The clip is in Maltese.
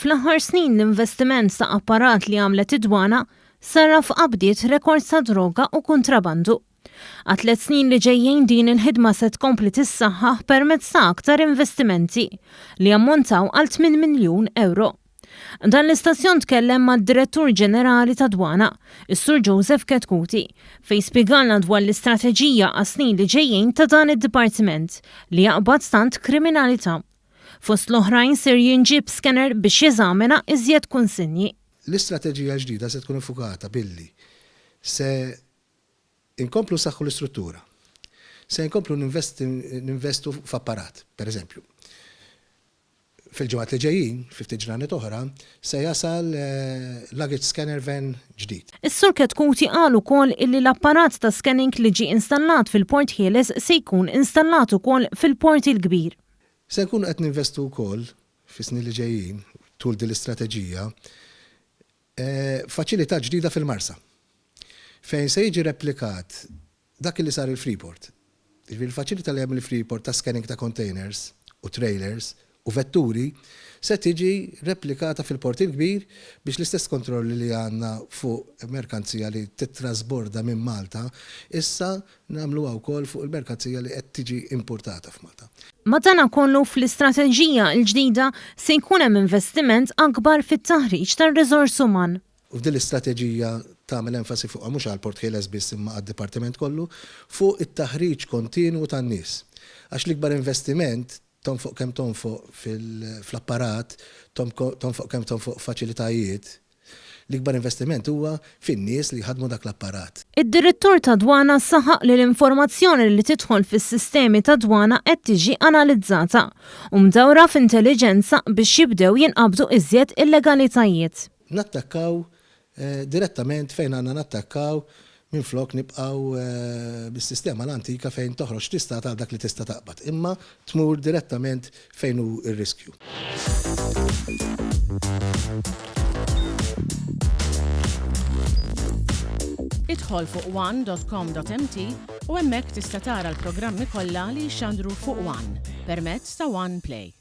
fl-aħħar snin l-investiment ta' apparat li għamlet id-Dwana sarraf f'qabdiet rekords ta' droga u kuntrabandu. Għat-tliet snin li ġejjin din il-ħidma se tkompli tissaħħaħ permezz ta' aktar investimenti li jammontaw għal 8 miljun ewro. Dan l-istazzjon tkellem mad-Direttur Ġenerali tad-Dwana, is-Sur Joseph Chetcuti, fejn spjegalna dwar l-istrateġija għas-snin li ġejjin ta' dan id-dipartiment li jaqbad tant kriminalità. Fost l-oħrajn ser jinġieb scanner biex jeżamina iżjed kunsinji. L-istrateġija l-ġdida se tkun iffukata billi se inkomplu nsaħħu l-istruttura. Se nkomplu ninvestu f'apparat, per eżempju. Fil-ġimgħat li ġejjin, fi ftit ġranet oħra, se jasal luggage scanner van ġdid. Is-Sur Chetcuti qal ukoll illi l-apparat ta' scanning li ġie installat fil-Port Ħieles se jkun installat ukoll fil-Port il-Kbir. Se nkunu qed ninvestu wkoll fis-snin li ġejjin, tul din l-istrateġija, faċilità ġdida fil-Marsa, fejn se jiġi replikat dak li sar il-Freeport. Jiġifieri l-faċilità li hemm il-Freeport ta' scanning ta' containers u trailers u vetturi se tiġi replikata fil-Port il-Kbir biex l-istess kontrolli li għandna fuq merkanzija li tittrasborda minn Malta issa nagħmluha wkoll fuq il-merkanzija li qed tiġi importata f'Malta. Madanakollu fl-istrateġija l-ġdida se jkun hemm investiment akbar fit-taħriġ tar-riżors uman. U f'din l-istrateġija tagħmel enfasi fuqha mhux għall-Port Ħieles biss imma għad-Dipartiment kollu, fuq it-taħriġ kontinwu tan-nies. Għax l-ikbar investiment, tonfoq kemm tonfoq fl-apparat, tonfoq kemm tonfoq f'faċilitajiet, l-ikbar investiment huwa fin-nies li jħaddmu dak l-apparat. Id-Direttur tad-Dwana saħaq li l-informazzjoni li tidħol fis-sistemi tad-dwana qed tiġi analizzata u mdawra f'intelliġenza biex jibdew jinqabdu iżjed illegalitajiet. Nattakkaw direttament fejn għandna nattakkaw minflok nibqgħu bis-sistema l-antika fejn toħroġ tista' għal dak li tista' taqbad, imma tmur direttament fejn hu r-riskju. Idħol fuq one.com.mt u hemmhekk tista' tara l-programmi kollha li jixxandru fuq One permezz ta' One Play.